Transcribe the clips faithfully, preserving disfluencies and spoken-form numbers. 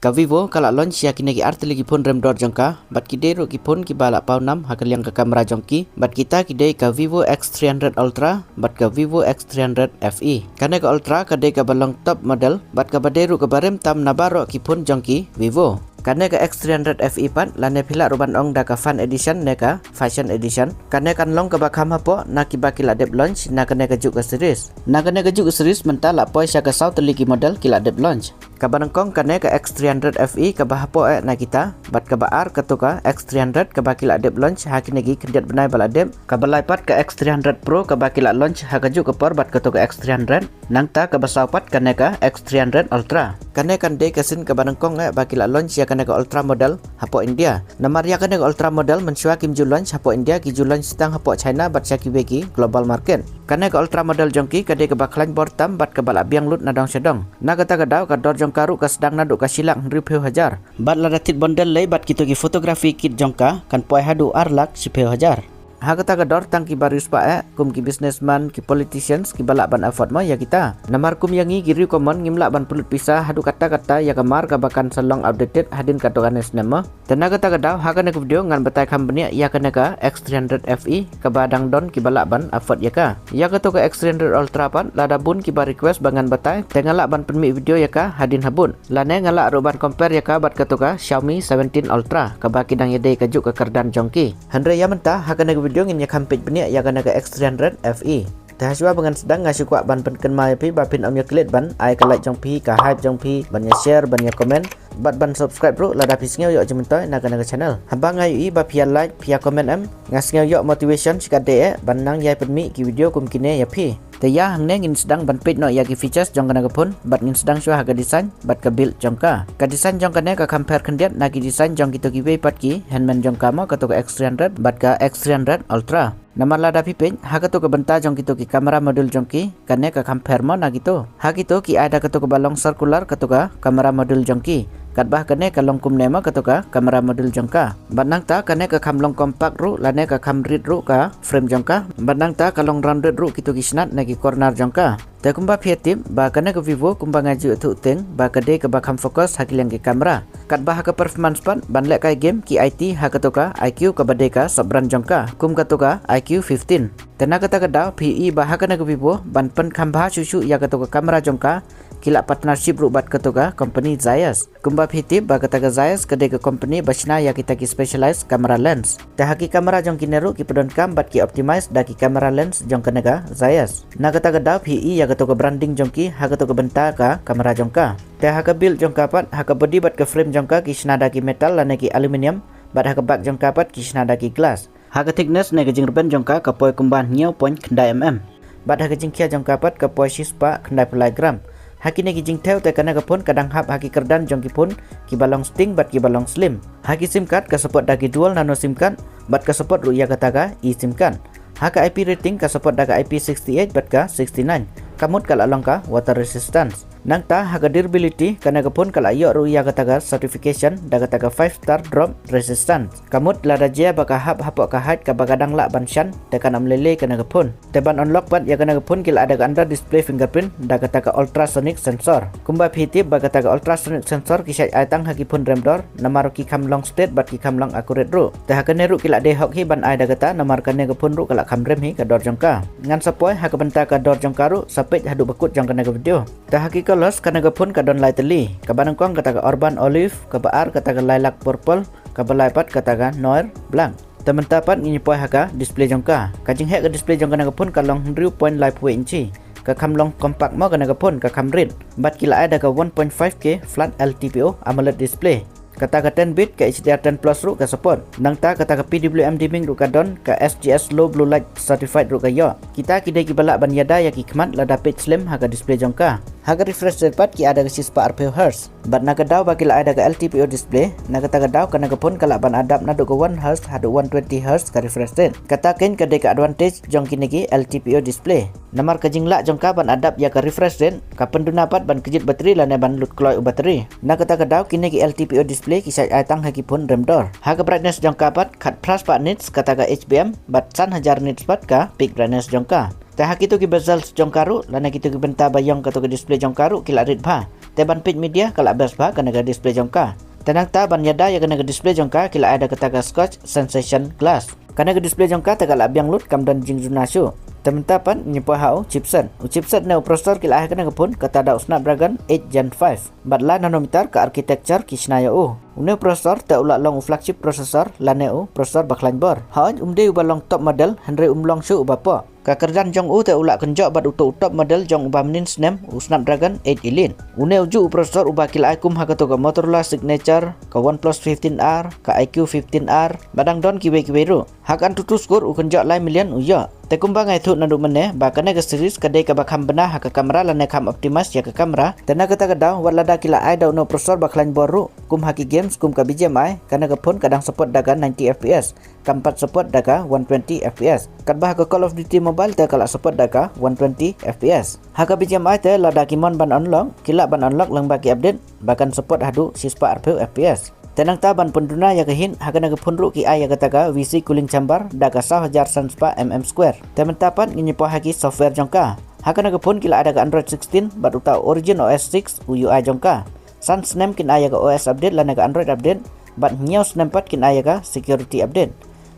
Ka Vivo ka la launch ïa kine ki artylli ki phone rem dor jong ka, bad ki dei ruh ki phone kiba la paw nam ha ka liang ka camera jong ki, bad kita ki dei ka Vivo X three hundred Ultra bad ka Vivo X three hundred F E. Kane ka Ultra ka dei kaba long top model bad kaba dei ruh kaba rem tam na baroh ki phone jong ki Vivo. Kane ka X three hundred F E pat, lane phi lah ruh ban ong da ka Fun Edition ne ka Fashion Edition, kane kan long kaba kham hapoh na kiba ki la dep launch na kane ka juh ka series. Na kane ka juh ka series mynta la poi sha ka saw tylli ki model ki la dep launch. Kaba nyngkong kane ka X three hundred F E kaba hapoh eh na kita, bad kaba ar kato ka X three hundred kaba ki la dep launch ha kine ki khyndiat bnai ba la dep, kaba lai pat ka X three hundred Pro kaba ki la launch ha ka juh ka por bad kato ka X three hundred. Nangta kaba saw pat kane ka X three hundred Ultra. Kane kan dei ka sien kaba nyngkong eh ba ki la launch ïa kane ka Ultra model hapoh India. Namar ïa kane ka Ultra model mynshuwa kim ju launch hapoh India, ki ju launch tang hapoh China bad sha kiwei ki global market. Kane ka Ultra model jong ki ka dei kaba khlaiñ bor tam bad kaba la biang lut na dong sha dong. Na kata ka daw ka dor jong ka ruh ka sdang naduh ka shi lak hynriewphew hajar. Bad lada thied bundle lei bad kito ki photography kit jong ka kan poi haduh ar lak shiphew hajar. Ha kata ka dor tang kiba riewspah eh, kum ki businessman, ki politicians kiba lah ban afford mo ïa kita. Namar kum ïa ngi ki riew common ngim lah ban pynlut pisa haduh katta katta ïa ka mar kaba kan sa long outdated hadien katto katne snem mo. Te na kata ka daw ha kane ka video ngan batai kham bniah ïa kane ka X three hundred F E kaba dang don kiba lah ban afford ïa ka. Ïa kato ka X three hundred Ultra pat lada bun kiba request ba ngan batai, te nga lah ban pynmih video ïa ka hadien habud. Lane nga lah ruh ban compare ïa ka bad kato ka Xiaomi seventeen Ultra kaba ki dang ïadei ka juh ka kyrdan jong ki. Hynrei ïa mynta ha kane ka video ngin ïa kham peit bniah ïa kane ka X three hundred F E. Te hashwa ba ngan sdang nga shu kwah ban pynkynmaw ïa phi ba phin ym ïa klet ban ai ka like jong phi, ka hype jong phi, ban ïa share, ban ïa comment bad ban subscribe ruh lada phi sngew ïoh jingmyntoi na kane ka channel. Haba nga ïohi ba phi ïa like, phi ïa comment em, nga sngew ïoh motivation shikatdei eh ban nang ïai pynmih ki video kum kine ïa phi. Te ïa hangne ngin sdang ban peit noh ïa ki features jong kane ka phone bad ngin sdang shuwa ha ka design bad ka build jong ka. Ka design jong kane ka kham pher khyndiat na ki design jong kito kiwei pat ki hynmen jong ka mo, kato ka X three hundred bad ka X three hundred Ultra. Namar lada phi peit ha kato ka bynta jong kito ki camera module jong ki, kane ka kham pher mo na kito. Ha kito ki ai da kato kaba long circular kato ka camera module jong ki. Katba ha kane ka long kumne mo kato ka camera module jong ka. Bad nangta kane ka kham long compact ruh lane ka kham rit ruh ka frame jong ka. Bad nangta ka long rounded ruh kito ki snat na ki corner jong ka. Te kumba phi ïa tip ba kane ka Vivo kumba nga ju ïathuh teng ba ka dei kaba kham focus ha ki liang ki camera. Katba ha ka performance pat ban lehkai game ki aiti ha kato ka I Q kaba dei ka sub brand jong ka, kum kato ka I Q fifteen. Te na kata ka daw phi ïohi ba ha kane ka Vivo ban pynkham bha shuh shuh ïa kato ka camera jong ka, ki la partnership ruh bad kato ka company Zeiss. Kumba phi tip ba kata ka Zeiss ka dei ka company ba shna ïa kita ki specialized camera lens. Te ha ki camera jong kine ruh ki pyndonkam bad ki optimize da ki camera lens jong kane ka Zeiss. Na kata ka daw phi ïohi ïa kato ka branding jong ki ha kato ka bynta ka camera jong ka. Te ha ka build jong ka pat, ha ka body bad ka frame jong ka ki shna da ki metal lane ki aluminium, bad ha ka back jong ka pat ki shna da ki glass. Ha ka thickness ne ka jingrben jong ka ka poi kumba hynñiew point khyndai mm. Bad ha ka jingkhia jong ka pat ka poi shispah khyndai phew lai gram. Ha kine ki jingthew te kane ka phone ka dang hap ha ki kyrdan jong ki phone kiba long sting bad kiba long slim. Ha ki sim card ka support da ki dual nano sim card bad ka support ruh ïa kata ka eSIM card. Ha ka I P rating ka support da ka I P sixty-eight bad ka sixty-nine. Ka mut ka la long ka water resistance. Nangta ha ka durability kane ka phone ka la ïoh ruh ïa kata ka certification da kata ka five star drop resistance. Ka mut lada jia ba ka hap hapoh ka height kaba ka dang lah ban shan, te kan ym lei lei kane ka phone. Te ban unlock pat ïa kane ka phone ki la ai da ka under display fingerprint da kata ka ultrasonic sensor. Kumba phi tip ba kata ka ultrasonic sensor ki shait ai tang ha ki phone rem dor, namar ki kham long state bad ki kham long accurate ruh. Te ha kane ruh ki la dei hok hi ban ai da kata, namar kane ka phone ruh ka la kham rem hi ka dor jong ka. Ngan sa poi ha ka bynta ka dor jong ka ruh, sa peit haduh ba kut jong kane ka video. Te ha ki colors kane ka phone ka don lai tylli. Kaba nyngkong kata ka Urban Olive, kaba ar kata ka Lilac Purple, kaba lai pat kata ka Noir Blanc. Te mynta pat ngin ïa poi ha ka display jong ka. Ka jingheh ka display jong kane ka phone ka long hynriew point lai phew wei inchi. Ka kham long compact mo kane ka phone, ka kham rit. Bad ki la ai da ka one point five K flat L T P O AMOLED display. Kata ka ten bit ka H D R ten plus ruh ka support. Nangta kata ka P W M dimming ruh ka don, ka S G S low blue light certified ruh ka ïoh. Kita ki dei kiba lah ban ïada ïa ki khmat lada peit slem ha ka display jong ka. Ha ka refresh rate pat ki ai da ka shispah arphew hertz. Bad na ka daw ba ki la ai da ka L T P O display, na kata ka daw kane ka phone ka lah ban adapt naduh ka one hertz haduh one twenty hertz ka refresh rate. Kata kein ka dei ka advantage jong kine ki L T P O display. Namar ka jinglah jong ka ban adapt ïa ka refresh rate, ka pynduna pat ban kjit battery lane ban lut kloi u battery. Na kata ka daw kine ki L T P O display ki shait ai tang ha ki phone rem dor. Ha ka brightness jong ka pat, khatphra spah nits kata ka H B M, bad san hajar nits pat ka peak brightness jong ka. Te ha kito ki bezels jong ka ruh, lane kito ki bynta ba ïong kato ka display jong ka ruh ki la rit bha. Te ban peit media ka la best bha kane ka display jong ka. Te nangta ban ïada ïa kane ka display jong ka ki la ai da kata ka Scotch Sensation Glass. Kane ka display jong ka te ka la biang lut kam don jingjuna shuh. Te mynta pat ngin ïa poi ha u chipset. U chipset ne u processor ki la ai ha kane ka phone kata da u Snapdragon eight Gen five. Bad lai nanometer ka architecture ki shna ïa u. Une u processor te u la long u flagship processor lane u processor ba khlaiñ bor. Hooid um dei uba long top model hynrei um long shuh uba poh. Ka kyrdan jong u te u la kynjoh bad uto u top model jong uba mynnin snem u Snapdragon eight Elite. Une u juh u processor uba ki la ai kum ha kato ka Motorola Signature, ka OnePlus fifteen R, ka I Q fifteen R, bad dang don kiwei kiwei ruh. Ha ka AnTuTu score u kynjoh lai million u ïoh. Te kumba nga ïathuh naduh mynne ba kane ka series ka dei kaba kham bna ha ka camera lane kham optimize ïa ka camera. Te na kata ka daw wat lada ki la ai da une u processor ba khlaiñ bor ruh kum ha ki games kum ka B G M I, kane ka phone ka dang support da ka ninety F P S. Kam pat support da ka one twenty F P S. Katba ha ka Call of Duty Mobile te ka la support da ka one twenty F P S. Ha ka B G M I te lada ki mon ban unlock, ki lah ban unlock lyngba ki update ba kan support haduh shispah arphew F P S. Te nangta ban pynduna ïa ka heat, ha kane ka phone ruh ki ai ïa kata ka V C cooling chamber da ka saw hajar san spah mm square. Te mynta pat ngin ïa poi ha ki software jong ka. Ha kane ka phone ki la ai da ka Android sixteen bad uta u Origin O S six u U I jong ka. San snem kin ai ïa ka O S update lane ka Android update, bad hynñiew snem pat kin ai ïa ka security update.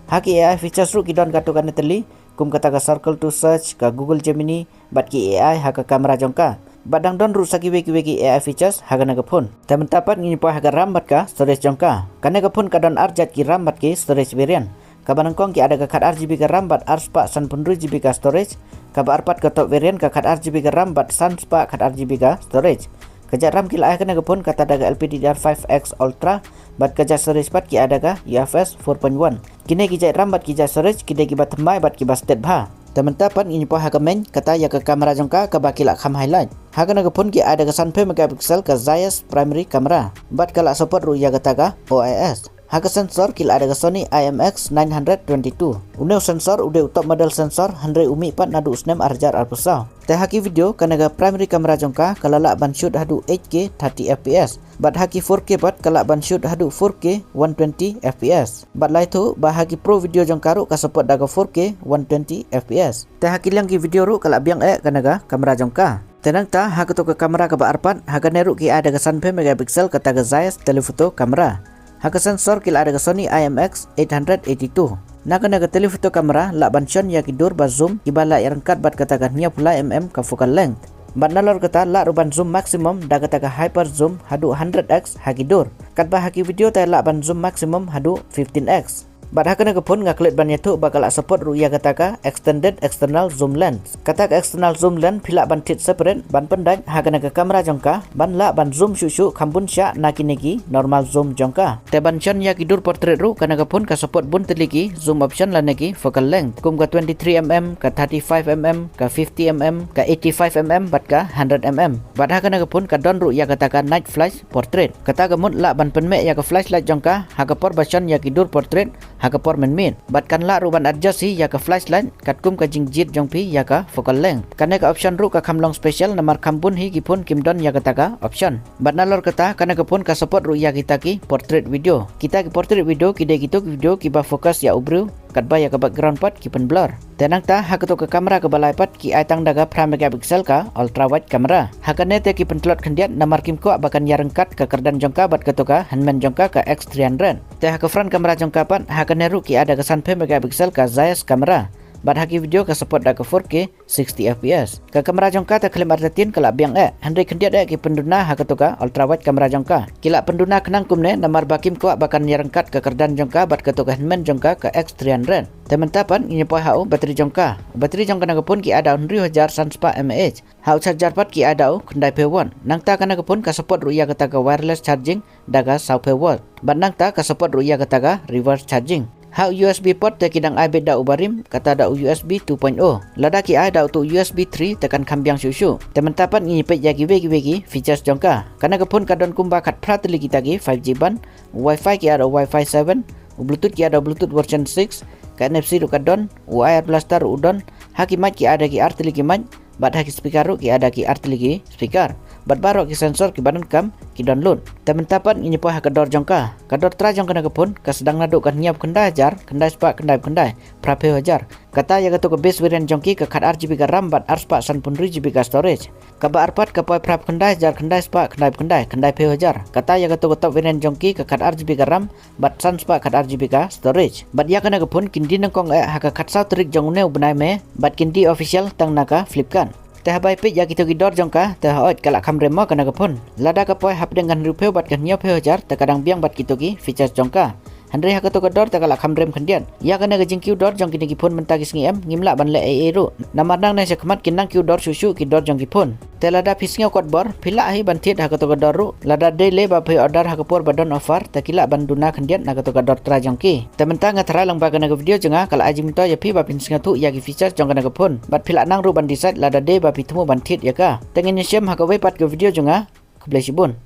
Ha ki A I features ruh ki don katto katne tylli, kum kata ka circle to search, ka Google Gemini, bad ki A I ha ka camera jong ka. Bad dang don ruh sa kiwei kiwei ki A I features ha kane ka phone. Te mynta pat ngin ïa poi ha ka RAM bad ka storage jong ka. Kane ka phone ka don ar jait ki RAM bad ki storage variant. Kaba nyngkong ki ai da ka khat ar G B ka RAM bad ar spah san phew hynriew G B ka storage. Kaba ar pat ka top variant ka khat ar G B ka RAM bad san spah khat ar G B ka storage. Ka jait RAM ki la ai ha kane ka phone kata da ka L P D D R five X Ultra, bad ka jait storage pat ki ai da ka U F S four point one. Kine ki jait RAM bad ki jait storage ki dei kiba thymmai bad kiba stet bha. Te mynta pat ngin ïa poi ha ka main, kata ïa ka camera jong ka kaba ki la kham highlight. Ha kane ka phone ki ai da ka sanphew megapixel ka Zeiss primary camera. Bad ka la support ruh ïa kata ka O I S. Ha ka sensor ki la ai da ka Sony I M X nine hundred twenty-two. Une u sensor u dei u top model sensor, hynrei u mih pat naduh u snem ar hajar arphew saw. Te ha ki video kane ka primary camera jong ka ka la lah ban shoot haduh eight K thirty F P S. Bad ha ki four K pat ka lah ban shoot haduh four K one twenty F P S. Bad la ïathuh ba ha ki pro video jong ka ruh ka support da ka four K one twenty F P S. Te ha ki liang ki video ruh ka la biang eh kane ka camera jong ka. Te nangta ha kato ka camera kaba ar pat, ha kane ruh ki ai da ka sanphew megapixel kata ka Zeiss telephoto camera. Ha ka sensor ki la ai da ka Sony I M X eight hundred eighty-two. Na kane ka telephoto camera lah ban shon ïa ki dur ba zoom kiba lah ïaryngkat bad kata ka hynñiewphew lai mm ka focal length. Bad nalor kata lah ruh ban zoom maximum da kata ka hyper zoom haduh hundred X ha ki dur. Katba ha ki video te lah ban zoom maximum haduh fifteen X. Bad ha kane ka phone nga klet ban ïathuh ba ka lah support ruh ïa kata ka extended external zoom lens. Kata ka external zoom lens phi lah ban thied separate ban pyndait ha kane ka camera jong ka, ban lah ban zoom shuh shuh kham bun shah na kine ki normal zoom jong ka. Te ban shon ïa ki dur portrait ruh kane ka phone ka support bun tylli ki zoom option lane ki focal length, kum ka twenty-three mm, ka thirty-five mm, ka fifty mm, ka eighty-five mm bad ka hundred mm. Bad ha kane ka phone ka don ruh ïa kata ka night flash portrait. Kata ka mut lah ban pynmih ïa ka flashlight jong ka ha ka por ba shon ïa ki dur portrait ha ka por mynmiet. Bad kan lah ruh ban adjust hi ïa ka flashlight katkum ka jingjied jong phi ïa ka focal length. Kane ka option ruh ka kham long special namar kham bun hi ki phone kim don ïa kata ka option. Bad nalor kata kane ka phone ka support ruh ïa kita ki portrait video. Kita ki portrait video ki dei kito ki video kiba focus ïa u briew, katba ïa ka background pat ki pynblur. Te nangta ha kato ka camera kaba lai pat ki ai tang da ka phra megapixel ka ultra wide camera. Ha kane te ki pyntlot khyndiat namar kim kwah ba kan ïaryngkat ka kyrdan jong ka bad kato ka hynmen jong ka ka X three hundred. Te ha ka front camera jong ka pat ha kane ruh ki ai da ka sanphew megapixel ka Zeiss camera. Bad ha ki video ka support da ka four K sixty F P S. Ka camera jong ka te khlem artatien ka la biang eh. Hynrei khyndiat eh ki pynduna ha kato ka ultra wide camera jong ka. Ki la pynduna khnang kumne namar ba kim kwah ba kan ïaryngkat ka kyrdan jong ka bad kato ka hynmen jong ka ka X three hundred. Te mynta pat ngin ïa poi ha u battery jong ka. U battery jong kane ka phone ki ai da u hynriew hajar san spah mAh. Ha u charger pat ki ai da u khyndaiphew watt. Nangta kane ka phone ka support ruh ïa kata ka wireless charging da ka sawphew watt. Bad nangta ka support ruh ïa kata ka reverse charging. Ha u U S B port te ki dang ai beit da u barim, kata da u U S B two point oh. Lada ki ai da uto u U S B three te kan kham biang shuh shuh. Te mynta pat ngin ïa peit ïa kiwei kiwei ki features jong ka. Kane ka phone ka don kumba khatphra tylli kita ki five G band, u Wi-Fi ki ai da u Wi-Fi seven, u Bluetooth ki ai da u Bluetooth version six, ka N F C ruh ka don, u I R blaster ruh u don, ha ki mic ki ai da ki ar tylli ki mic, bad ha ki speaker ruh ki ai da ki ar tylli ki speaker. bad baroh ki sensor kiba donkam ki download. Te mynta pat ngin ïa poi ha ka dor jong ka. Ka dor trai jong kane ka phone ka sdang naduh ka hynñiew phew khyndai hajar khyndai spah khyndai phew khyndai, phra phew hajar. Kata ïa kato ka base variant jong ki ka khat ar GB ka RAM bad ar spah san phew hynriew GB ka storage. Kaba ar pat ka poi phra phew khyndai hajar khyndai spah khyndai phew khyndai, khyndai phew hajar. Kata ïa kato ka top variant jong ki ka khat ar GB ka RAM bad san spah khat ar GB ka storage. Bad ïa kane ka phone kin die nyngkong eh ha ka khatsaw tarik jong une u bnai May bad kin die official tang na ka Flipkart. Te haba peit ïa kito ki dor jong ka, te hooid ka la kham rem mo kane ka phone. Lada ka poi hapdeng ka hynriew phew bad ka hynñiew phew hajar, te ka dang biang bad kito ki features jong ka. Hynrei ha kato ka dor te ka la kham rem khyndiat. Ïa kane ka jingkiew dor jong kine ki phone mynta ki sngi em, ngim lah ban leh ei ei ruh. Namar nangne shakhmat kin nang kiew dor shuh shuh ki dor jong ki phone. Te lada phi sngew kot bor, phi lah hi ban thied ha kato ka dor ruh. Lada dei lei ba phi order ha ka por ba don offer, te ki lah ban duna khyndiat na kato ka dor trai jong ki. Te mynta nga tharai lang ba kane ka video jong nga ka la ai jingmyntoi ïa phi ba phin sngewthuh ïa ki features jong kane ka phone. Bad phi lah nang ruh ban decide lada dei ba phi thmu ban thied ïa ka. Te ngin ïashem ha kawei pat ka video jong nga. Khublei shibun.